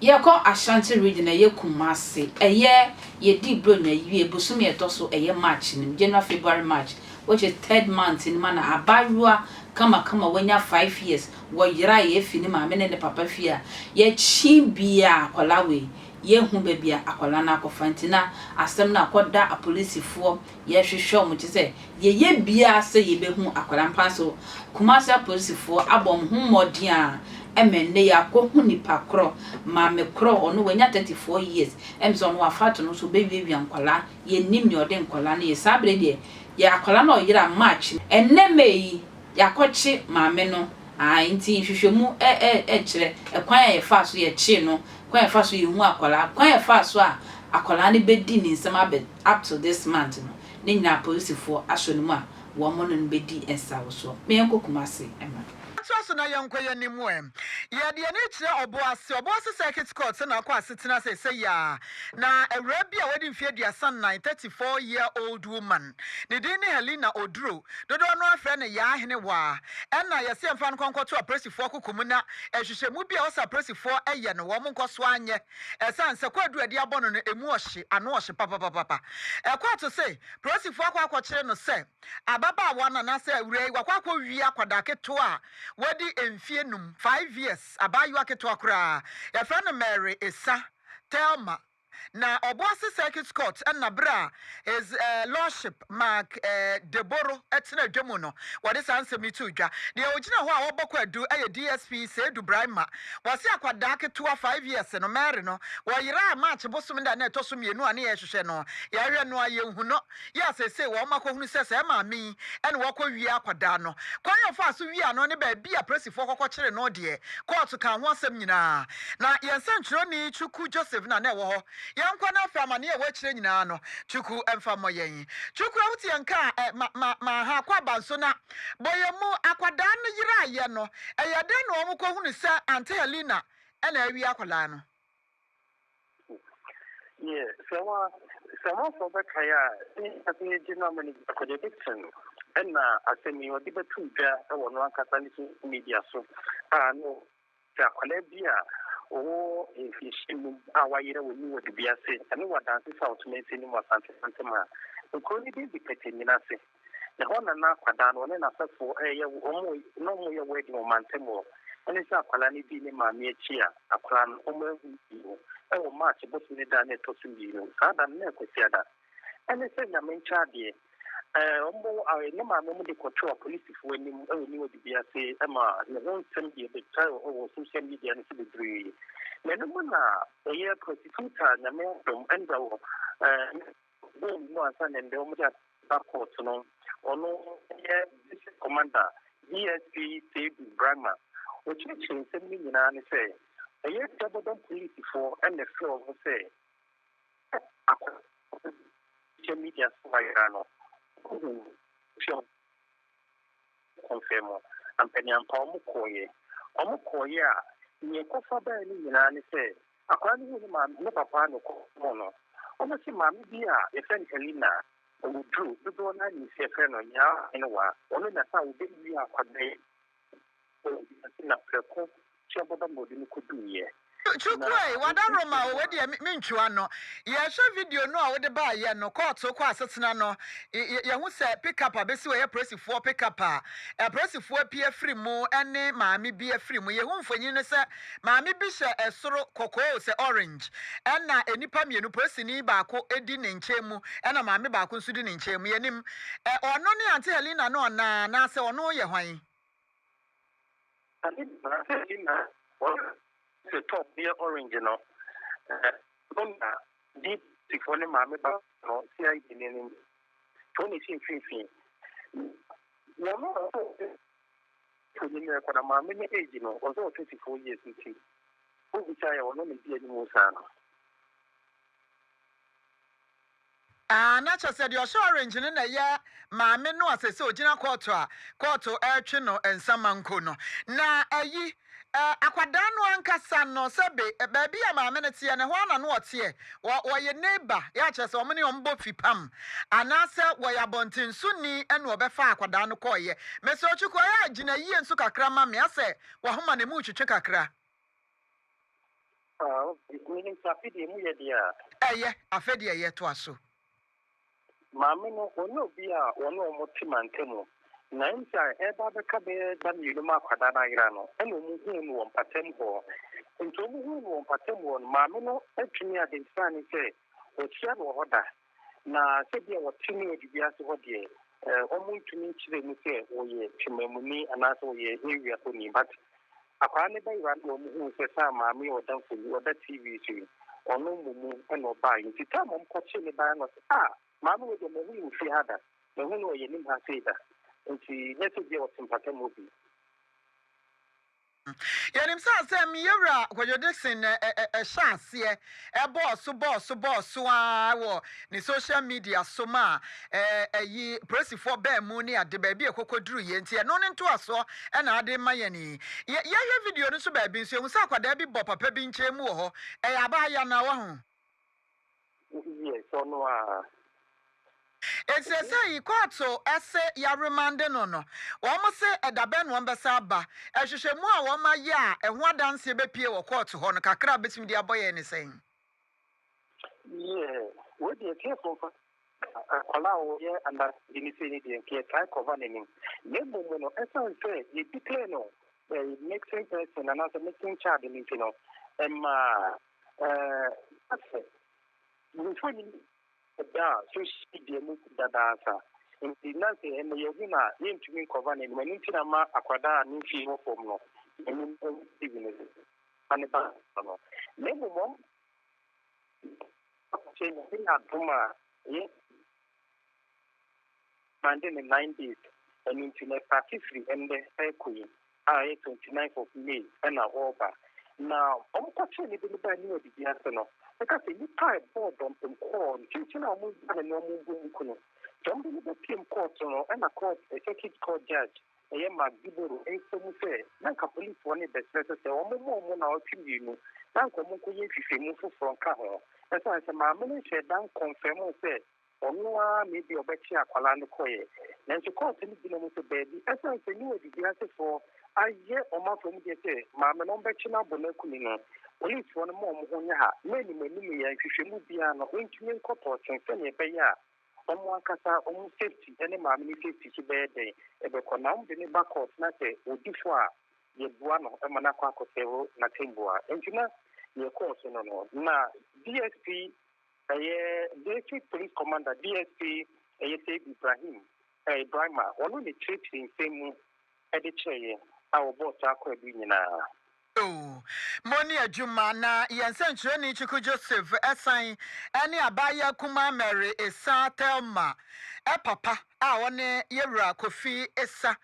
Yɛkɔ Ashanti Region, ɛyɛ Kumasi, ɛyɛ yɛdi Buronya wie bosome a ɛtɔ so ɛyɛ March no mu, January, February, March, which is third month no mu na abaayewa kamakama wanya 5 years wɔyera yɛ fi ne maame ne ne papa fie a yɛkyi bia akwadaa wei yɛhu baabi a akwadaa no akɔfa. Nti na asɛm no akɔda apolisifoɔ, yɛhwehwɛ wɔn kyɛ sɛ yɛyɛ biara sɛ yɛbɛhu akwadaa mpa so. Kumasi apolisifoɔ abɔ wɔn ho mmɔden a ɛmɛ nnɛ yɛ akɔhu nipa korɔ, maame korɔ, ɔno wanya 34 years, sɛ ɔno wafa ato no so ɔbɛwiawia nkwadaa. Yɛnim nea ɔde nkwadaa no yɛ saa abere deɛ yɛ akwadaa no a ɔyera March, ɛnnɛ May yi yɛakɔkye maame no. Nti nhwehwɛmu ɛ ɛ ɛkyerɛ ɛkwan a yɛfa so yɛkye no, kwan a yɛfa so yɛhu akwadaa, kwan a yɛfa so a akwadaa no bɛdi ne nsam abɛ up to this month no ne nyinaa, apolisifoɔ asɔ ne mu a wɔn no bɛdi nsawosoɔ. Meyɛnkɔ Kumase ɛma. Toa so na yɛnkɔ yɛn anim ɛ. Yɛde yɛn kyerɛ Ɔboase, Ɔboase Circuit Court sɛ na akɔ asetena sɛ sɛ yia na awura bi a wadi mfeɛ 34, 34 year old woman, ne din ne Helena Oduro, dodoɔ no afrɛ no Yaa Hene Waa, ɛna yɛsɛ yɛmfa no kɔnkɔto apolisifoɔ koko mu na ɛhwehwɛmu bi a wɔsɛ apolisifoɔ ɛyɛ no wɔn nkɔ so anyɛ, ɛsiane sɛ kwaadu a ɛde abɔ no no emu ɔhye ano ɔhye papapapa. Ɛkɔɔto sɛ polisifoɔ akɔ akɔkyerɛ no sɛ ababaawa no anaasɛ awura yi wakɔ akɔ wie akwadaa ketewa a wadi mfie 5, 5 years, abaayewa ketewa koraa, yɛfrɛ no Mary Esa Thelma. Na Ɔboase Circuit Court ɛna bere a His Lordship Mark Deboro ɛtena dwa mu no wɔde saa nsɛm yi to dwa. Deɛ ogyina hɔ a wɔbɔ kwadu ɛyɛ DSP Seidu Brahima. Wɔsi akwadaa ketewa 5 years no, Mary no, wɔyera a March bosom da na ɛtɔ so 2 a ne yɛhwehwɛ no, yɛhwɛ no a yɛnhu no. Yɛ asese wɔn akɔhunu sɛ sɛ maame yi ɛna wɔkɔ wie akwadaa no. Kwan yɛ ɔfa so wie ano ne baabi a polisifoɔ kɔkɔ kyere no deɛ, kɔɔto ka ho asɛm nyinaa. Na yɛn nsɛntwerɛni Chukwu Joseph na na ɛwɔ hɔ. Yɛnkɔ no afei amanneɛ a wɔakyerɛ nyinaa no, Chukwu mfa mmɔ yɛn. Chukwu, a wote yɛn ka ɛ ma ma ma ha akɔ aba nso na bɔ yɛn mu. Akwadaa no yeraayɛ no, ɛyɛ dɛn na wɔn kɔhunu sɛ Auntie Helena ɛna awie akwadaa no? Yeah, sɛ wa sɛ amanfoɔ bɛkae a, ne ase general manager Kwadwo Dixon ɛna asɛm yi ɔde bɛto dwa ɛwɔ no ankasa ne social media so a no sɛ akwadaa bi a ɔwɔ mfinhyia mu a wayerɛ wɔ ni wɔ dibi ase ɛne wɔ Adanse South mansin no mu, Asante mantam a nkuro no bi de pɛtɛ nyina ase na hɔ na na akwadaa no ɔne n'asɛfoɔ ɛyɛ ɔmo na ɔmo yɛ wedding wɔ mantam hɔ. Ɛne sɛ akwadaa no di ne maame akyi a akwadaa no ɔmo ahu bio ɛwɔ March bosome da na ɛtɔ so 2. Saa da no na ɛkwasi ada. Ɛne sɛ Nyame nkyɛ adeɛ, ɔmo ne maame mo de kɔto apolisifoɔ anim ɛwɔ ne wɔ bibi ase ɛma ne ho nsɛm deɛ bɛtwa ɛwɔ social media no so bebree. Na ɛno mu na ɛyɛ prosecutor Nyame adom ɛnda wɔ bɔɔl mu ansa na ndɛ ɔmo de aba court no, ɔno yɛ district commander DSP Seidu Brahma. Ɔkyerɛkyerɛ nsɛm no nyinaa ne sɛ ɛyɛ Dɔbɔdɔm polisifoɔ ɛna frɛ ɔmo sɛ akɔ social media so wayera no ɔhu hwɛ kɔnfɛn mu ampaniampa ɔmo kɔɔyɛ a nea ɛkɔfa baa no nyinaa ne sɛ akwadaa no hu ne maame ne papa no kɔɔ no, ɔmo sɛ maame bi a yɛfrɛ no Helena ɔwɔ duro dodoɔ no anim sɛ yɛfrɛ no Nyaa ne wa ɔno na sa wobɛwie akwadaa yi na prɛko kyɛ bɔbɔ ma ɔde no kɔduiɛ. Chukwue, wadaroma o, wedeɛ mentwiwa no. Yɛhwɛ video no a wode baayɛ no, kɔɔto kɔ asetena no, yɛho sɛ pickup a bɛsi wɔ yɛ polisifoɔ pickup a apolisifoɔ bi afiri mu ne maame bi afiri mu. Yɛhu mfonyin no sɛ maame bi hyɛ ɛsoro kɔkɔɔ sɛ orange, ɛna nnipa mmienu, polisini baako di ne nkyɛn mu ɛna maame baako nso di ne nkyɛn mu. Yɛnim ɔno ne Auntie Helena no anaa, anaasɛ ɔno yɛ hwan? Auntie Helena sɛ top yɛ orange no, ɛno na DPfoɔ ne maame ba no CID ne no tó ne si mfimfini. Wɔn a wɔn no ɛkɔ na maame no age no ɔsɛ wɔ 34 years, nti obisa yɛ ɔno na di anim saa no. Ah, na kyerɛ sɛ deɛ ɔhyɛ orange no na ɛyɛ maame no a sɛ ogyina kɔɔto a kɔɔto ɛretwe no nsamanko no. Na ɛyi akwadaa no ankasa no, sɛbe baabi a maame no teɛ no hɔ ana no ɔteɛ, wɔyɛ neighbor, yɛ akyerɛ sɛ wɔn ne wɔn bɔ fi pam, anaasɛ wɔyɛ abɔntensoni ɛna ɔbɛfa akwadaa no kɔɔyɛ? Mɛsɛ Ɔtwikɔ ɛyɛ agyina yie nso kakra ma me asɛ wahoma ne mu twitwi kakra. Ah ok, menim sɛ afe deɛ emu yɛ deɛ a. Ɛyɛ, afe deɛ ɛyɛ, toa so. Maame no, ɔnyɛ obi a wɔne wɔn te mantamu. Na ɛm sɛ ɛreba abɛka bɛyɛ da mmienu ma akwadaa no ayera no, ɛna wɔn huu no wɔ mpatam hɔ. Nti wɔn huu no wɔ mpatam hɔ no, maame no atumi identify no sɛ wɔahyia no wɔ hɔ da. Na sɛ ebia wɔte ne adidi ase hɔ deɛ, wɔn ntumi nkyerɛ mu sɛ wɔyɛ temamuni anaasɛ wɔyɛ area hɔ ni. But akwadaa no bɛyera no na wɔn huu sɛ saa maame yi a ɔda mfoni, ɔda TV so yi, ɔno mmom na ɔbaeɛ. Nti time a wɔkɔkyee ne baeɛ no ɔse, ah, maame wei deɛ mahu no wɔ fie ha da, mahu no wɔ yɛn anim ha sei da. Nti nyɛ sɛ ebia ɔte mpatamu hɔ bi. Yɛnim sɛ asɛm yi Yɛwura Kwadwo Dickson na ɛhyɛɛ aseɛ bɔɔ so bɔɔ so bɔɔ so ara wɔ ne social media so ma ɛyi polisifoɔ baa mu ne ade baabi a ɛkɔkɔduruiɛ nti ɛno ne ntoasoɔ na ade rema yɛn yi. Yɛhwɛ video no nso baabi nso yɛhu sɛ akwadaa bi bɔ papa bi nkyɛn mu wɔ hɔ. Ɛyɛ abaayewa anaa wahu? Yes, ɔno ara. Enti seesei kɔɔto se yɛaremande no no, wɔn se ɛda bɛn na wɔbɛsan aba? Nhwehwɛmu a wɔayɛ a ɛho adanseɛ bɛpue wɔ kɔɔto hɔ no, kakra a wobɛtumi de abɔ yɛn ne sɛn? Yeah, wei deɛ atiefo mfa akwadaa a ɔyɛ under age ne sei ne deɛ nka yɛtae cover n'anim. Na mmom no, ɛsiane sɛ yɛ declare no missing person anaasɛ missing child no nti no, ɛma ɛɛ sɛ mfoni da social media mu dadaasa nti na sɛ ɛnɛ yɛhu no a yɛntumi nkɔva n'anim. Ɛno nti na ama akwadaa a ne mfie wɔ fam no n'anim wɔ TV no so ma ne ba no. Na mmom wɔn sɛ Nyame yɛ adom a yɛ mande ne 9 days. Ɛno nti na ɛstarte firi ɛndɛ ɛrekɔ yi a ɛyɛ 29th of May ɛna ɔreba. Na wɔkɔkyee ne de no baa New Adidi ase no, ɛka sɛ nnipa a ɛbɔɔ dɔmpem kɔɔ no kyinkyin a wɔn gya ne wɔn bɔ nku no, sɛ wɔde no bɛpiem court no, ɛna court circuit court judge ɛyɛ Mark Diboro nsa mu sɛ na nka polisifoɔ no rebɛsrɛ sɛ sɛ wɔn mmɔ wɔn nnawɔtwe mmienu na nka wɔn nkɔyɛ nhwehwɛmu foforɔ nka ho, ɛsiane sɛ maame no nhyɛɛ da nkɔnfɛmoo sɛ ɔno ara na ebia ɔbɛkye akwadaa no kɔeɛ. Nanso kɔɔto no gyina mu sɛ daabi, ɛsiane sɛ New Adubiasefoɔ ayɛ wɔn afa mu deɛ sɛ maame no wɔbɛkye no abɔ no aku no no, polisifoɔ no mma wɔn ho nyɛ ha na anim anim yɛ nhwehwɛmu biara no ntumi nkɔ tɔɔkyen sɛdeɛ ɛbɛyɛ a wɔn ankasa wɔn safety ne maame no safety so bɛyɛ dɛn ɛbɛkɔ. Na wɔde no ba court na sɛ ɔdi fɔ a yɛbua no ma no akɔ akɔsɛvo n'atɛmmuo a. Enti na deɛ ɛkɔɔ so no no, na DSP Ɛyɛ District Police Commander, DSP, ɛyɛ Seidu Ibrahim, eh, Ibrahim a ɔno na ɛkyerɛkyerɛ nsɛm mu de kyerɛeɛ a wɔbɔɔ saa kwaadu yi nyinaa. O, monni adwuma na yɛn sɛnkyerɛnni Chukwu Joseph san ne abaayewa kumaa Mary Essah Thelma papa a ɔne Yɛwura Kofi Essah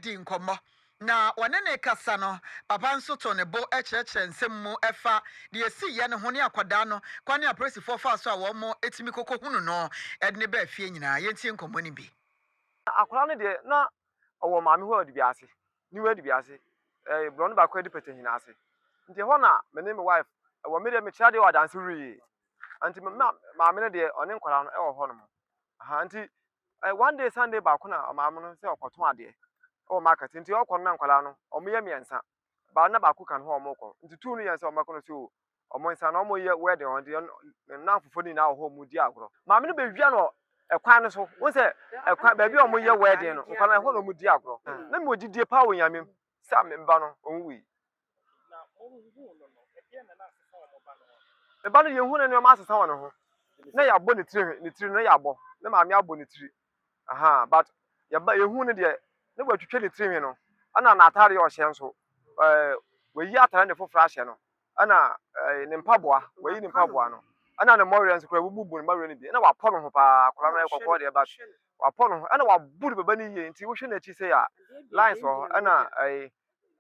di nkɔmmɔ. Na wɔne no rekasa no, papa nso too ne bo kyerɛkyerɛɛ nsɛm mu fa deɛ ɛsiiɛ no ho ne akwadaa no kwan a apolisifoɔ faa so a wɔtumi kɔkɔhunu no de no baa fie nyinaa. Yɛntie nkɔmmɔ no bi. Na akwadaa no deɛ, na ɔwɔ maame hɔ Adubiase, New Adubiase, ɛɛ borɔno baako adi Pɛtɛhina ase. Nti ɛhɔ na me ne me wife wɔ. Me deɛ mekyerɛ adeɛ wɔ Adanse Wurie. Nti me ma maame no deɛ ɔne nkwadaa no wɔ hɔnom. Aha nti eh, one day Sunday baako na maame no sɛ ɔkɔtɔn adeɛ wɔ market nti ɔkɔ no na nkwadaa no wɔn yɛ mmiɛnsa baa na baako ka ne ho a wɔn kɔ nti tuu no yɛn sɛ wɔn bɛkɔ no so wɔn nsa na wɔn yɛ wedding wɔn nti ne nnamfofoɔ no nyinaa wɔ hɔ wɔn di agorɔ maame no bɛwia no ɛkwan no so wɔn sɛ ɛkwan baabi a wɔn yɛ wedding no nkwadaa ɛhɔ na wɔn di agorɔ na mi wɔ gyidie paa wɔ nyame mu sɛ me ba no ɔnwui Me ba no yɛhu no nneɛma asesa wɔ ne ho na yɛabɔ ne tiri ne tiri no na yɛabɔ ne maame abɔ ne tiri aha but yɛba yɛhu no deɛ ne wɔatwitwa ne tiri no ɛna n'ataare a ɔhyɛ nso ɛɛ wɔyi ataare ne foforɔ ahyɛ no ɛna ɛɛ ne mpaboa wɔyi ne mpaboa no ɛna ne mmɔwerɛ nso koraa wɔbubu ne mmɔwerɛ no bi ɛna wapɔ ne ho paa akwadaa no yɛ kɔkɔɔ deɛ but wapɔ ne ho ɛna wabu ne bɛba no yie nti wohwɛ n'akyi sɛ a lines wɔ hɔ ɛna ɛɛ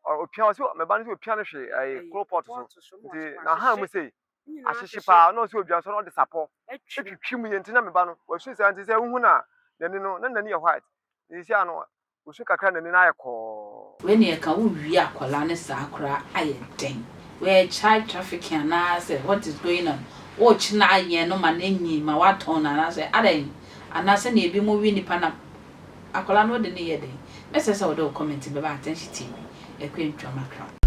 ɔpia ɔsɛ me ba no sɛ ɔpia no hwe ɛyi koropɔt so nti n'ahan mu sei ahyehye paa na ɔsɛ odwa nso na ɔde sapɔ etwitwi mu yɛ nti na me ba no wasu saa nti sɛ wohu na n'ani no na n'ani yɛ white nti sɛ ano osu kakra n'ani no ayɛ kɔɔ. Wei ne yɛka wo wie akwadaa no saa koraa ayɛ dɛn? Wei yɛ child trafficking anaa sɛ what is going on? Worekye no ayɛn no ma no anyin ma woatɔn no anaa sɛ adɛn? Anaa sɛnea ebinom we nnipa nam Akwadaa no wode no yɛ dɛn? Mɛsrɛ sɛ wode wo comment bɛba Attention TV Akua Ntwa Makra.